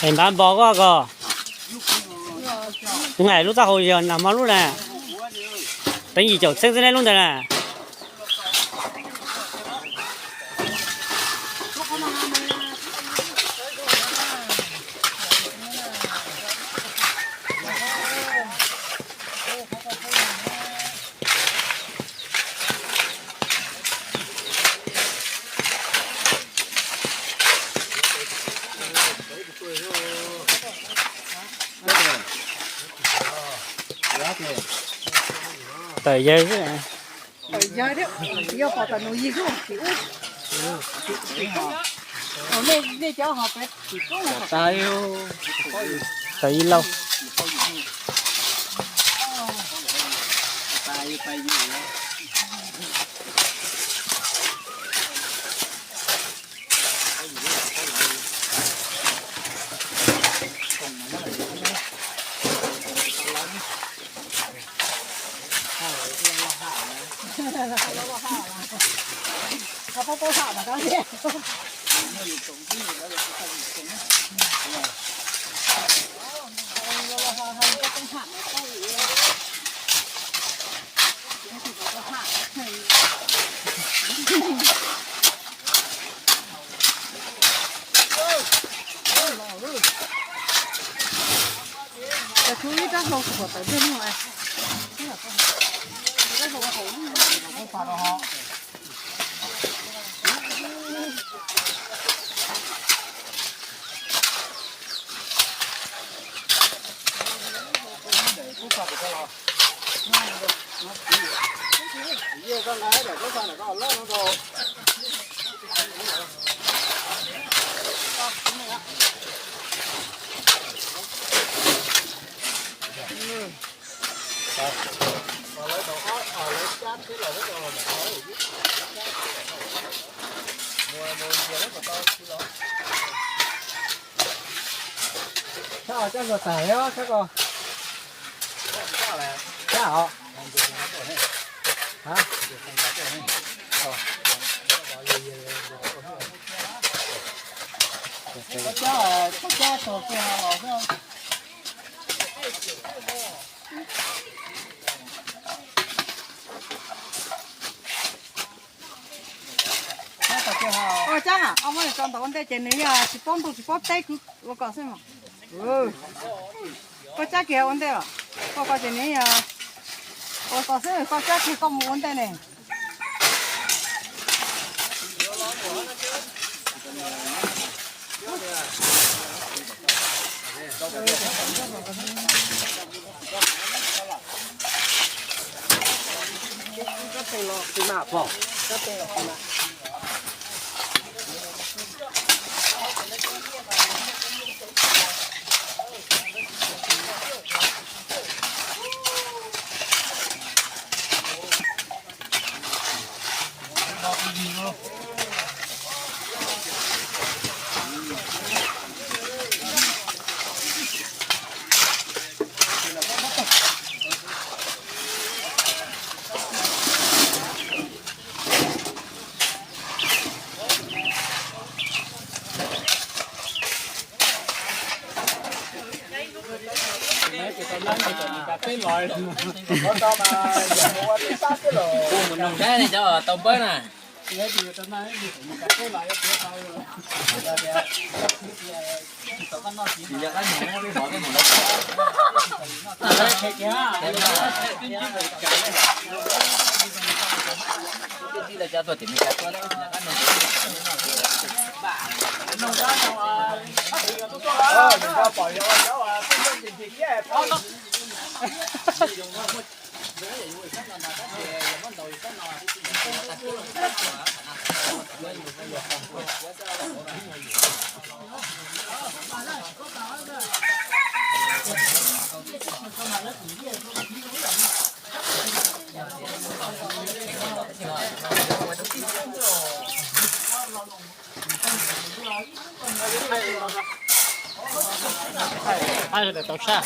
Es npab npo koj ko. Tus nqaim lub txaj hau yog nag hmo lub na. Teev yim caum txheeb xwb ne lub ntawd na. Tawm yawg xwb. Tawm yawg thiab, tsis yog pom tawm nus yig xwb. Nej cov ho pem tsis koob. Tawm ib lauj. Tshuav ib rab hlau khuam tawm ntej no. Sab os, cab ntxuag tag li os sab ko. Sab os. Koj cab, koj cab tog kiag los xwb. Ua cas os, muab nws tso ntawm ua ntej ces nws yog tsis paub ntuj tsis paub teb, kwv ua kom xwb mas. Koj cab kiag ua ntej os, koj ko ces nws yog ua kom xwb, koj cab kiag koj mus ua ntej ne. Mus nug saib cov tau npawb na. Tau sab.